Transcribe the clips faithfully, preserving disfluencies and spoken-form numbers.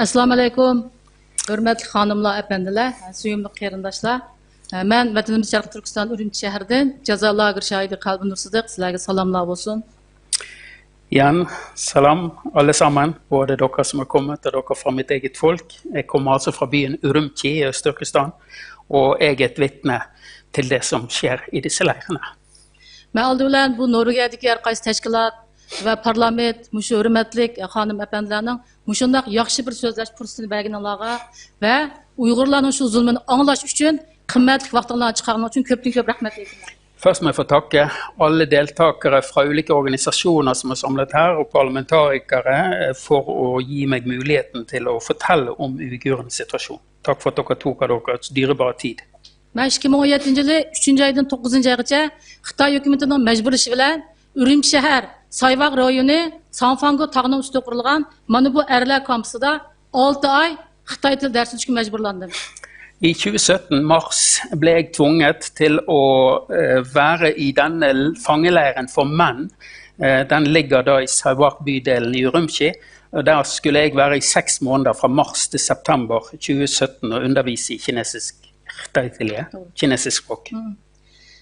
ئەسسالامۇ ئەلەيكۇم، ھۆرمەتلىك خانىملار، ئەپەندىلەر، سۆيۈملۈك قېرىنداشلار. مەن ۋەتىنىمىز شەرقىي تۈركىستان ئۈرۈمچى شەھىرىدىن جازا لاگېر شاھىدى قەلبىنۇر سىدىق، سىلەرگە سالاملار بولسۇن. Igjen, salam alle sammen, både dere som har kommet og dere fra mitt eget folk. Jeg kommer altså fra byen Urumqi i Øst-Turkestan og er et vitne til det som skjer i disse leirene. مەن ئالدى بىلەن بۇ نورۋېگىيەدىكى ھەر قايسى تەشكىلات ۋە پارلامېنت، مۇشۇ ھۆرمەتلىك خانىم ئەپەندىلەرنىڭ مۇشۇنداق ياخشى بىر سۆزلەش پۇرسىتىنى بەرگىنىڭلارغا ۋە ئۇيغۇرلارنىڭ شۇ زۇلمىنى ئاڭلاش ئۈچۈن قىممەتلىك ۋاقتىڭلارنى چىقارغىنىڭ ئۈچۈن كۆپتىن كۆپ رەھمەت ئېيتىمەن. Først må jeg få takke alle deltakere fra ulike organisasjoner som er samlet her, og parlamentarikere, eh, for å gi meg muligheten til å fortelle om uigurenes situasjon. Takk for at dere tok av deres dyrebare tid. مەن ئىككى مىڭ ئون يەتتىنچى يىلى ئۈچىنچى ئايدىن توققۇزىنچى ئايغىچە خىتاي ھۆكۈمىتىنىڭ مەجبۇرلىشى بىلەن ئۈرۈمچى شەھەر سايۋاغ رايونى سانفاڭگو تاغنىڭ ئۈستىگە قۇرۇلغان مانا بۇ ئەرلەر كامپۇسىدا ئالتە ئاي خىتاي تىلى دەرس ئۆتۈشكە مەجبۇرلاندىم. I tjue sytten, mars, ble jeg tvunget til å eh, være i denne fangeleiren for menn. Eh, Den ligger da i Saiwak-bydelen i Urumqi. Og der skulle jeg være i seks måneder, fra mars til september tjue sytten, og undervise i kinesisk, kinesisk språk.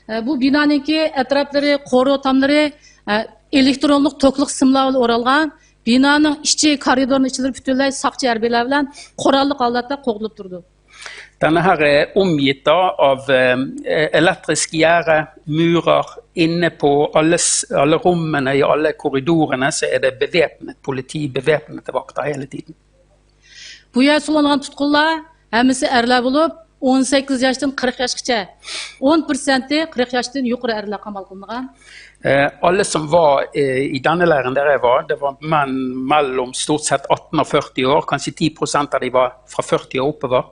ئە، بۇ بىنانىڭكى ئەتراپلىرى، قورۇ تاملىرى، ئە، ئېلېكترونلۇق توكلۇق سىملار بىلەن ئورالغان. بىنانىڭ ئىچى، كارىدورنىڭ ئىچلىرى پۈتۈنلەي ساقچى ھەربىيلەر بىلەن قوراللىق ھالەتتە قوغدىلىپ تۇرىدۇ. Denne her er omgitt da av eh, elektrisk gjerde, murer, inne på alle, s- alle rommene, i alle korridorene, så er det bevæpnet politi, bevæpnede vakter hele tiden. بۇ يەردە سولانغان تۇتقۇنلار ھەممىسى ئەرلەر بولۇپ، ئون سەككىز ياشتىن قىرىق ياشقىچە، ئون پىرسەنتى قىرىق ياشتىن يۇقىرى ئەرلەر قامال قىلىنغان. Eh, alle som var eh, i denne leiren der jeg var, det var menn mellom stort sett atten og førti år, kanskje ti prosent av de var fra førti og oppover.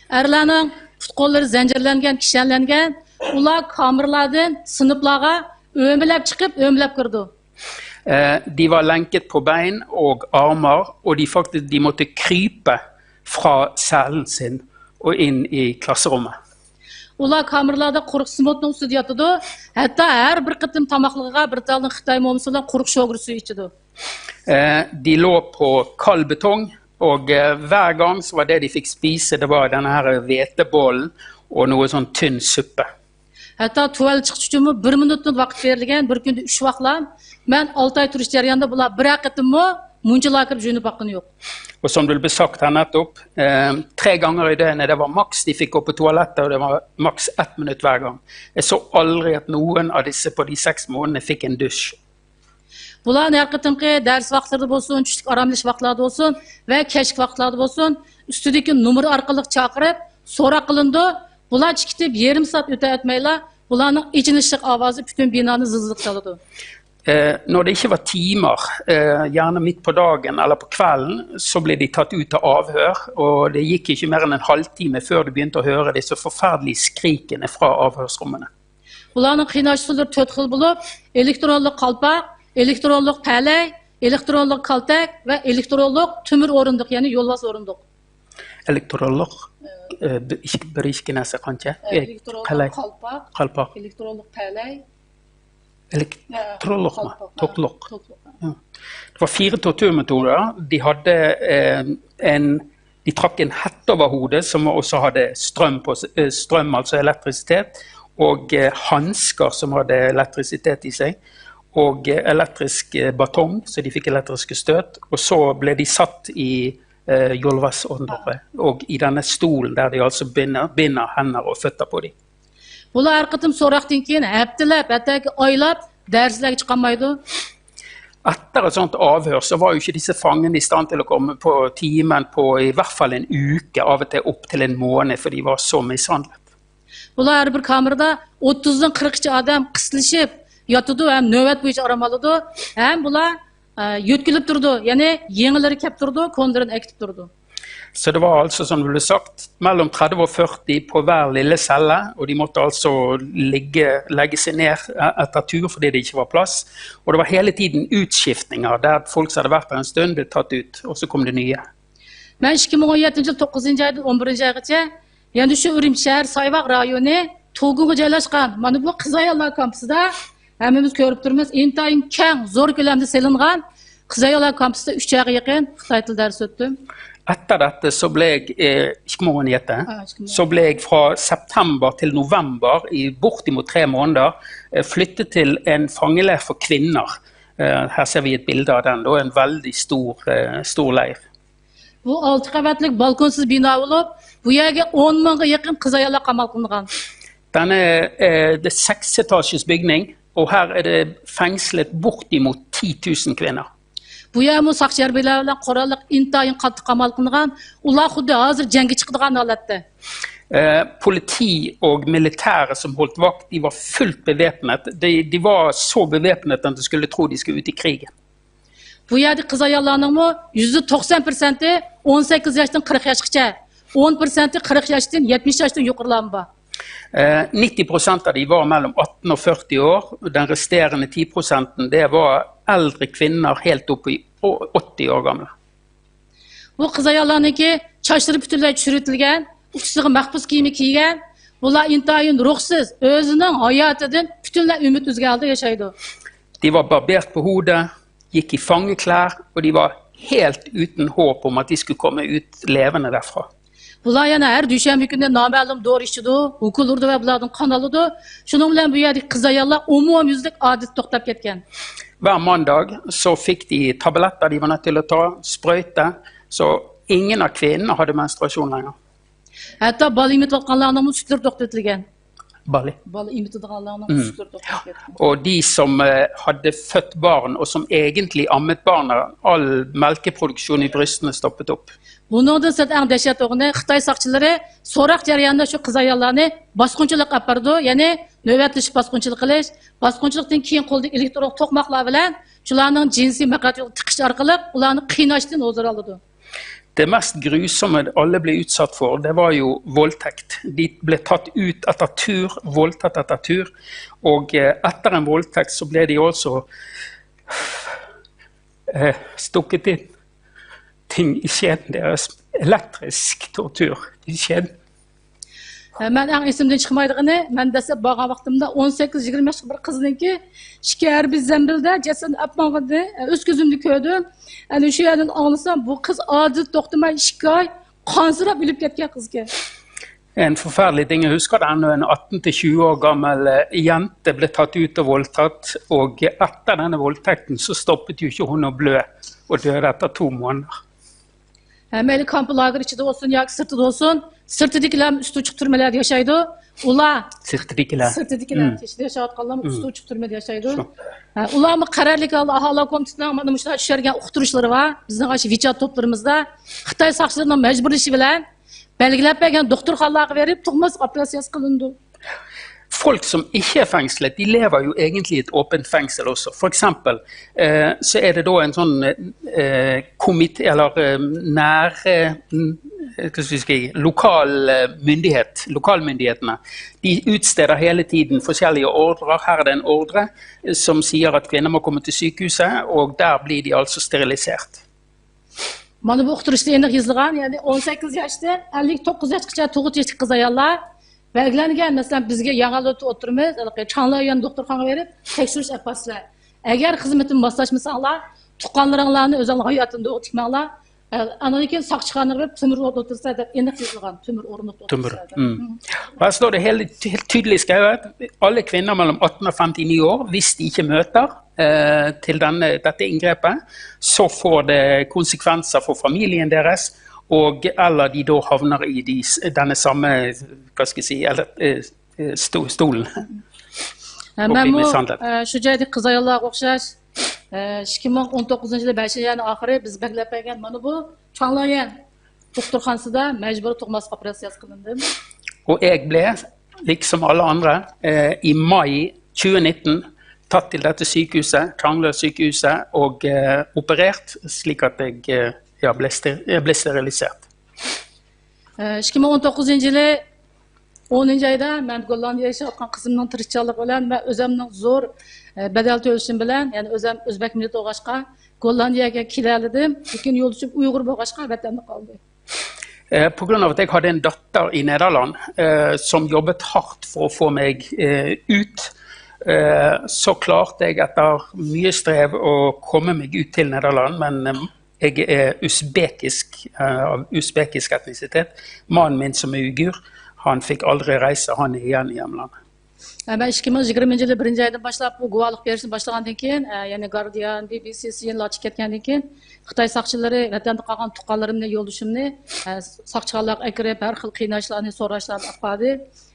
ئەرلەرنىڭ پۇت-قوللىرى زەنجىرلەنگەن، كىشەنلەنگەن. ئۇلار كامېرلاردىن سىنىپلارغا ئۆمىلەپ چىقىپ، ئۆمىلەپ كىرىدۇ. Eh, De var lenket på bein og armer, og de, faktisk, de måtte krype fra cellen sin og inn i klasserommet. ئۇلار كامېرلاردا قۇرۇق سېمونتنىڭ ئۈستىدە ياتىدۇ. ھەتتا ھەر بىر قېتىم تاماقلىغىغا بىر تالنىڭ خىتاي مومىسى بىلەن قۇرۇق شوگىر سۈيى ئىچىدۇ. Eh, De lå på kald betong, og eh, hver gang så var det de fikk spise, det var denne her hvetebollen og noe sånn tynn suppe. ھەتتا تۇۋەل چىقىش ئۈچۈنمۇ بىر مىنۇتتىن ۋاقىت بېرىلگەن، بىر كۈندە ئۈچ ۋاقلام. مەن ئالتە ئاي تۇرۇش جەريانىدا بۇلار بىرەر قېتىممۇ مۇنچىلارغا كىرىپ جۇيۇنۇپ باققىنى يوق. Og som det ble sagt her nettopp, eh, tre ganger i døgnet, det var maks de fikk gå på toalettet, og det var maks ett minutt hver gang. Jeg så aldri at noen av disse på de seks månedene fikk en dusj. بۇلارنى ھەر قېتىمقى دەرس ۋاقىتلىرىدا بولسۇن، چۈشلۈك ئارام ئېلىش ۋاقىتلاردا بولسۇن ۋە كەچلىك ۋاقىتلاردا بولسۇن، ئۈستىدىكى نومۇر ئارقىلىق چاقىرىپ، سوراق قىلىنىدۇ. بۇلار چىقىپ يېرىم سائەت ئۆتە-ئۆتمەيلا، بۇلارنىڭ ئېچىنىشلىق ئاۋازى پۈتۈن بىنانى زىلزىلىگە سالىدۇ. Eh, Når det ikke var timer, eh, gjerne midt på dagen eller på kvelden, så ble de tatt ut til avhør. Og det gikk ikke mer enn en halvtime før du begynte å høre disse forferdelige skrikene fra avhørsrommene. بۇلارنىڭ قىيناش ئۇسۇللىرى تۆت خىل بولۇپ، ئېلېكترونلۇق قالپاق، ئېلېكترونلۇق پەلەي، ئېلېكترونلۇق كالتەك ۋە ئېلېكترونلۇق تۆمۈر ئورۇندۇق، يەنى يولۋاس ئورۇندۇق. Elektrolog, eh, bir, ikke, bir ikke nese, kanskje? Eh, ئېلېكترونلۇق Kalay. قالپاق، Kalpak. ئېلېكترونلۇق پەلەي، Elektrolog, kalpak. Toklok. Toklok. Det var fire torturmotorer. De hadde eh, en De trakk en hette over hodet, som også hadde strøm, på, eh, strøm, altså elektrisitet, og eh, hansker som hadde elektrisitet i seg, og eh, elektrisk eh, batong, så de fikk elektriske støt. Og så ble de satt i eh, Jolvas-åndere, og i denne stolen der de altså binder, binder hender og føtter på dem. بۇلار ھەر قېتىم سوراقتىن كېيىن ھەپتىلەپ، ھەتتاكى ئايلاپ دەرسلەرگە چىقالمايدۇ. Etter et sånt avhør så var jo ikke disse fangene i stand til å komme på timen på i hvert fall en uke, av og til opp til en måned, for de var så mishandlet. بۇلار ھەر بىر كامېردا ئوتتۇزدىن قىرىققىچە ئادەم قىستىلىشىپ ياتىدۇ ھەم نۆۋەت بويىچە ئارام ئالىدۇ. ھەم بۇلار ئە، يۆتكىلىپ تۇرىدۇ، يەنى يېڭىلىرى كەپ تۇرىدۇ، كونىلىرىنى ئەكېتىپ تۇرىدۇ. Så det var altså, som det ble sagt, mellom tredve og førti på hver lille celle, og de måtte altså ligge, legge seg ned etter tur fordi det ikke var plass. Og det var hele tiden utskiftninger, der folk som hadde vært der en stund, ble tatt ut, og så kom det nye. مەن ئىككى مىڭ ئون يەتتىنچى يىل توققۇزىنچى ئايدىن ئون بىرىنچى ئايغىچە يەنە شۇ ئۈرۈمچى شەھەر سايۋاق رايونى تۇگۇڭغا جايلاشقان مانا بۇ قىز ئاياللار كامپۇسىدا، ھەممىمىز كۆرۈپ تۇرىمىز، ئىنتايىن كەڭ، زور كۆلەمدە سېلىنغان قىز ئاياللار كامپۇسىدا ئۈچ ئايغا يېقىن خىتاي تىلى دەرس ئۆتتۈم. Etter dette så ble jeg, eh, ikke må hun gjette, Ja, ikke må. Så ble jeg fra september til november i bortimot tre måneder eh, flyttet til en fangeleir for kvinner. Eh, Her ser vi et bilde av den. Det var en veldig stor, eh, stor leir. بۇ ئالتە قەۋەتلىك بالكونسىز بىنا بولۇپ، بۇ يەرگە ئون مىڭغا يېقىن قىز ئاياللار قامال قىلىنغان. Denne, eh, det er seksetasjes bygning, og her er det fengslet bortimot ti tusen kvinner. بۇ يەرمۇ ساقچى ھەربىيلەر بىلەن قوراللىق ئىنتايىن قاتتىق قامال قىلىنغان. ئۇلار خۇددى ھازىر جەڭگە چىقىدىغان ھالەتتە. Eh, politi og militære som holdt vakt, de var fullt bevæpnet. De, de var så bevæpnet at du skulle tro de skulle ut i krigen. بۇ يەردىكى قىز ئاياللارنىڭمۇ يۈزدە توقسان پىرسەنتى ئون سەككىز ياشتىن قىرىق ياشقىچە، ئون پىرسەنتى قىرىق ياشتىن يەتمىش ياشتىن يۇقىرىلارمۇ بار. Eh, nitti prosent av de var mellom atten og førti år. Den resterende ti prosenten, det var eldre kvinner helt opp i å- åtti år gamle. بۇ قىز ئاياللارنىڭكى چاچلىرى پۈتۈنلەي چۈشۈرۈۋېتىلگەن، ئۇچىسىغا مەخپۇس كىيىمى كىيگەن، بۇلار ئىنتايىن روھسىز، ئۆزىنىڭ ھاياتىدىن پۈتۈنلەي ئۈمىد ئۈزگەن ھالدا ياشايدۇ. De var barbert på hodet, gikk i fangeklær, og de var helt uten håp om at de skulle komme ut levende derfra. بۇلار يەنە ھەر دۈشەنبە كۈنى نامەلۇم دورا ئىچىدۇ، ئوكۇل ئۇرىدۇ ۋە بۇلاردىن قان ئالىدۇ. شۇنىڭ بىلەن بۇ يەردىكى قىز ئاياللار ئومۇميۈزلۈك ئادىتى توختاپ كەتكەن. Hver mandag så fikk de tabletter de var nødt til å ta, sprøyte, så ingen av kvinnene hadde menstruasjon lenger. ھەتتا بالا ئېمىتىۋاتقانلارنىڭمۇ سۈتلىرى توختىتىلگەن. Bali. بالا ئېمىتىدىغانلارنىڭ سۈتلىرى توختاپ كەتكەن. Og de som eh, hadde født barn, og som egentlig ammet barna, all melkeproduksjon i brystene stoppet opp. بۇنىڭدىن سىرت ئەڭ دەھشەت بولغىنى خىتاي ساقچىلىرى سوراق جەريانىدا شۇ قىز ئاياللارنى باسقۇنچىلىق ئەپ بارىدۇ، يەنى نۆۋەتلىشىپ باسقۇنچىلىق قىلىش، باسقۇنچىلىقتىن كېيىن قولىدىكى ئېلېكترون توقماقلار بىلەن شۇلارنىڭ جىنسىي مەقئەت يولىغا تىقىش ئارقىلىق ئۇلارنى قىيناشتىن ھۇزۇر ئالىدۇ. Det mest grusomme alle ble utsatt for, det var jo voldtekt. De ble tatt ut etter tur, voldtatt etter tur. Og eh, etter en voldtekt så ble de også eh, stukket inn ting i skjeden deres. Elektrisk tortur i skjeden. مەن ئەڭ ئېسىمدىن چىقمايدىغىنى، مەن دەسلەپ بارغان ۋاقتىمدا ئون سەككىز يىگىرمە ياشلىق بىر قىزنىڭكى ئىككى ھەربىي زەمبىلدە جەسىتىنى ئاپمانغىنىنى ئۆز كۆزۈمدە كۆردۈم. ئەنە شۇ يەردىن ئاڭلىسام، بۇ قىز ئادىل توختىماي ئىككى ئاي قانسىراپ ئۆلۈپ كەتكەن قىزكەن. En forferdelig ting. Jeg husker det ennå. En atten til tjue år gammel eh, jente ble tatt ut og voldtatt. Og etter denne voldtekten så stoppet jo ikke hun å blø, og døde etter to måneder. ھە، مەيلى كامپ لاگېر ئىچىدە بولسۇن ياكى سىرتىدا بولسۇن، سىرتىدىكىلەر ئۈستى ئوچۇق تۈرمىلەردە ياشايدۇ. ئۇلار Sirtedikiler. سىرتىدىكىلەر، ئىچىدە ياشاۋاتقانلارمۇ ئۈستى ئوچۇق تۈرمىدە ياشايدۇ. ھە، ئۇلارمۇ قەرەللىك ھالدا ئاھالىلەر كومىتېتىنىڭ مانا مۇشۇنداق چۈشۈرگەن ئۇقتۇرۇشلىرى بار. بىزنىڭ ئاشۇ ۋىچات توپلىرىمىزدا خىتاي ساقچىلىرىنىڭ مەجبۇرلىشى بىلەن بەلگىلەپ بەرگەن دوختۇرخانىلارغا بېرىپ تۇغماسلىق ئوپېراتسىيەسى قىلىنىدۇ. Folk som ikke er fengslet, de lever jo egentlig i et åpent fengsel også. For eksempel eh, så er det da en sånn eh, komité, eller eh, nær eh, hva skal vi si, lokal eh, myndighet, lokalmyndighetene, de utsteder hele tiden forskjellige ordrer. Her er det en ordre eh, som sier at kvinner må komme til sykehuset, og der blir de altså sterilisert. مانا بۇ ئۇقتۇرۇشتا ئېنىق يېزىلغان، يەنى ئون سەككىز ياشتىن ئەللىك توققۇز ياشقىچە تۇغۇت يېشىدىكى قىز ئاياللار بەلگىلەنگەن، مەسىلەن، بىزگە ياڭيۇلۇدا ئولتۇرىمىز، ھېلىقى چاڭلايۈەن دوختۇرخانىغا بېرىپ تەكشۈرۈش ئەپ بارسىلەر. ئەگەر خىزمىتىمگە ماسلاشمىساڭلار، تۇغقانلىرىڭلارنى ئۆزۈڭلارنىڭ ھاياتىنى دوغا تىكمەڭلار. ئاندىن كېيىن ساقچىخانىغا بېرىپ تۆمۈر ئورنىدا ئولتۇرىسىلەر دەپ ئېنىق يېزىلغان، تۆمۈر ئورنىدا ئولتۇرىسىلەر دەپ. Her står det helt, helt tydelig skrevet: alle kvinner mellom atten og femtini år, hvis de ikke møter eh, til denne, dette inngrepet, så får det konsekvenser for familien deres, og eller de da havner i de, denne samme, hva skal jeg si, eller, eh, eh, sto, stolen. ھە، مەنمۇ ئە، شۇ جايدىكى قىز ئاياللارغا ئوخشاش، ئە، ئىككى مىڭ ئون توققۇزىنچى يىلى بەشىنچى ئاينىڭ ئاخىرى بىز بەلگىلەپ بەرگەن مانا بۇ چاڭلايۈەن دوختۇرخانىسىدا مەجبۇرىي تۇغماسلىق ئوپېراتسىيەسى قىلىندىم. Og jeg ble, liksom alle andre, eh, i mai tjue nitten tatt til dette sykehuset, Changler-sykehuset, og eh, operert, slik at jeg, eh, ja, ble, ster jeg ble sterilisert. ئىككى مىڭ ئون توققۇزىنچى يىلى ئونىنچى ئايدا مەن گوللاندىيەدە ياشاۋاتقان قىزىمنىڭ تىرىشچانلىقى بىلەن ۋە ئۆزۈمنىڭ زور بەدەل تۆلىشىم بىلەن، يەنى ئۆزۈم ئۆزبەك مىللىتى بولغاچقا گوللاندىيەگە كېلەلىدىم. لېكىن يولدىشىم ئۇيغۇر بولغاچقا ۋەتەندە قالدى. Eh, på grunn av at jeg hadde en datter i Nederland eh, som jobbet hardt for å få meg eh, ut, eh, så klarte jeg etter mye strev å komme meg ut til Nederland. Men eh, Jeg er usbekisk, eh, av usbekisk etnisitet. Mannen min, som er uigur, han fikk aldri reise, han er igjen i hjemlandet. مەن ئىككى مىڭ يىگىرمىنچى يىلى بىرىنچى ئايدىن باشلاپ بۇ گۇۋاھلىق بېرىشنى باشلىغاندىن كېيىن، يەنى گاردىيان، بى بى سى، سىيېنلا ئىچىپ كەتكەندىن كېيىن، خىتاي ساقچىلىرى ۋەتەندە قالغان تۇغقانلىرىمنى، يولدىشىمنى ساقچىخانىلارغا ئەكىرىپ، ھەر خىل قىيناشلارنى، سوراشلارنى ئېلىپ باردى.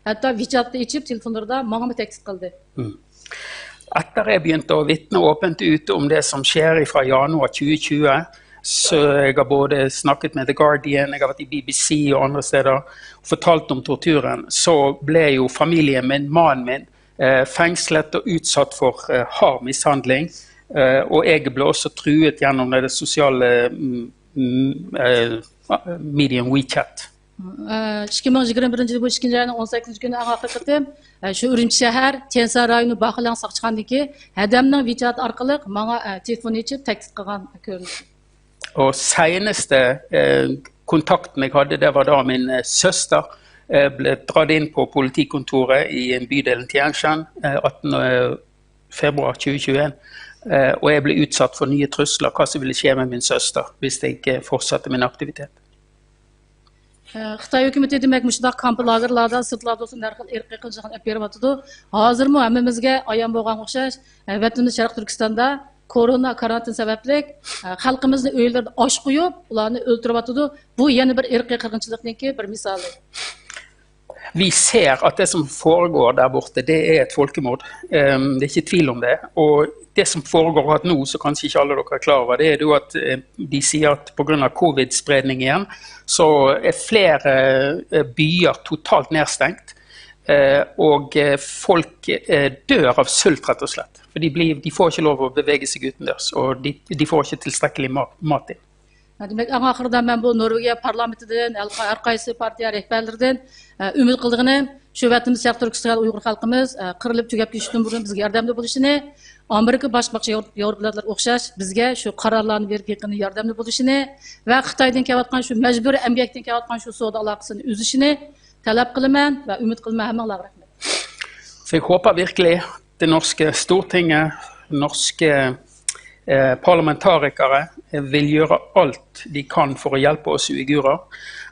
ھەتتا ۋىچاتتا ئېچىپ تېلېفونلىرىدا ماڭىمۇ تەھدىت قىلدى. Etter jeg begynte å vitne åpent ut om det som skjer fra januar tjue tjue, så jeg har både snakket med The Guardian, jeg har vært i B B C og andre steder og fortalt om torturen, så ble jo familien min, mannen min, eh, fengslet og utsatt for eh, hard mishandling. Eh, og jeg ble også truet gjennom det sosiale mm, mm, eh, medium WeChat. ئىككى مىڭ يىگىرمە بىرىنچى يىل بۇ ئىككىنچى ئاينىڭ ئون سەككىزىنچى كۈنى ئەڭ ئاخىرقى قېتىم شۇ ئۈرۈمچى شەھەر تيەنشان رايونى باخلياڭ ساقچىخانىدىكى ھەدەمنىڭ ۋىچات ئارقىلىق ماڭا تېلېفون ئېچىپ تەھدىت قىلغان كۆرۈنۈش. Og seneste eh, kontakten jeg hadde, det var da min eh, søster eh, ble dratt inn på politikontoret i en bydel i Tianjin eh, atten februar tjue tjueen. Eh, og jeg ble utsatt for nye trusler, hva som ville skje med min søster hvis jeg ikke fortsatte min aktivitet. خىتاي ھۆكۈمىتى دېمەك مۇشۇنداق كامپ لاگېرلاردا، سىرتلاردا بولسۇن ھەر خىل ئىرقىي قىرغىنچىلىقنى ئېلىپ بېرىۋاتىدۇ. ھازىرمۇ ھەممىمىزگە ئايان بولغانغا ئوخشاش، ۋەتىنىمىز شەرقىي تۈركىستاندا كورونا كارانتىن سەۋەبلىك خەلقىمىزنى ئۆيلىرىدە ئاچ قويۇپ، ئۇلارنى ئۆلتۈرۈۋاتىدۇ. بۇ يەنە بىر ئىرقىي قىرغىنچىلىقنىڭكى بىر مىسالى. Vi ser at det som foregår der borte, det er et folkemord. Ehm, Det er ikke tvil om det. Og det som foregår akkurat nå, som kanskje ikke alle dere er klar over, det er jo at eh, de sier at pga. Covid-spredning igjen, så er flere eh, byer totalt nedstengt. Eh, Og eh, folk eh, dør av sult, rett og slett. For de, blir, de får ikke lov å bevege seg utendørs, og de, de får ikke tilstrekkelig mat, mat inn. دېمەك، ئەڭ ئاخىرىدا مەن بۇ نورۋېگىيە پارلامېنتىدىن، ھەر قايسى پارتىيە رەھبەرلىرىدىن ئۈمىد قىلىدىغىنىم، شۇ ۋەتىنىمىز شەرقىي تۈركىستان ئۇيغۇر خەلقىمىز قىرىلىپ تۈگەپ كېتىشتىن بۇرۇن بىزگە ياردەمدە بولۇشىنى، ئامېرىكا باشقا باشقا ياۋروپا دۆلەتلىرىگە ئوخشاش بىزگە شۇ قارارلارنى بېرىپ يېقىندا ياردەمدە بولۇشىنى ۋە خىتايدىن كېلىۋاتقان شۇ مەجبۇرىي ئەمگەكتىن كېلىۋاتقان شۇ سودا ئالاقىسىنى ئۈزۈشىنى تەلەپ قىلىمەن ۋە ئۈمىد قىلىمەن. ھەممىڭلارغا رەھمەت. Så jeg håper virkelig det norske Stortinget, norske eh, parlamentarikere eh, vil gjøre alt de kan for å hjelpe oss uigurer.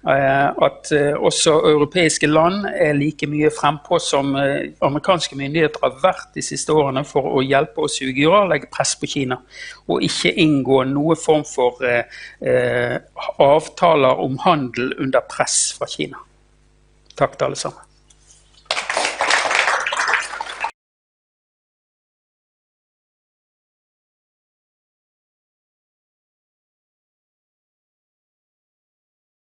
Eh, At eh, også europeiske land er like mye frempå som eh, amerikanske myndigheter har vært de siste årene for å hjelpe oss uigurer, legge press på Kina. Og ikke inngå noe form for eh, eh, avtaler om handel under press fra Kina. Takk til alle sammen.